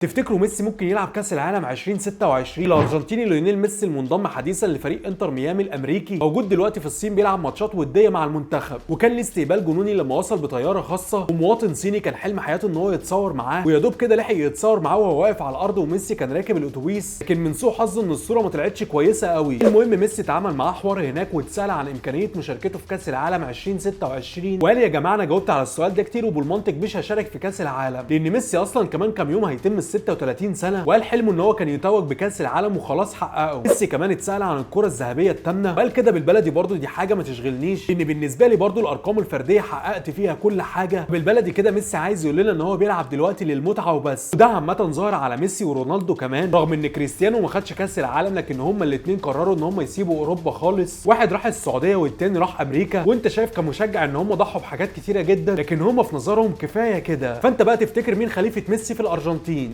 تفتكروا ميسي ممكن يلعب كاس العالم 2026؟ الارجنتيني ليونيل ميسي المنضم حديثا لفريق انتر ميامي الامريكي موجود دلوقتي في الصين بيلعب ماتشات وديه مع المنتخب، وكان ليه استقبال جنوني لما وصل بطيارة خاصة، ومواطن صيني كان حلم حياته ان هو يتصور معاه، ويا دوب كده لحق يتصور معاه وهو واقف على الارض وميسي كان راكب الاتوبيس، لكن من سوء حظه ان الصورة ما طلعتش كويسة قوي. المهم ميسي اتعامل معاه حوار هناك واتسال عن امكانية مشاركته في كاس العالم 2026، وقال يا جماعة انا جاوبت على السؤال ده كتير وبالمنطق مش هشارك في كاس العالم، لان ميسي اصلا كمان كام يوم هيتم 36 سنة، وقال حلمه ان هو كان يتوج بكاس العالم وخلاص حققه. ميسي كمان اتسال عن الكره الذهبية الثامنة، وقال كده بالبلدي برضو دي حاجة ما تشغلنيش، لان بالنسبة لي برضو الارقام الفردية حققت فيها كل حاجة. بالبلدي كده ميسي عايز يقول لنا ان هو بيلعب دلوقتي للمتعه وبس، وده عامة ظاهر على ميسي ورونالدو كمان، رغم ان كريستيانو ما خدش كاس العالم، لكن هما الاثنين قرروا ان هما يسيبوا اوروبا خالص، واحد راح السعودية والتاني راح امريكا. وانت شايف كمشجع ان هما ضحوا بحاجات كتيرة جدا، لكن هما في نظرهم كفاية كده. فانت بقى تفتكر مين خليفة ميسي في الارجنتين؟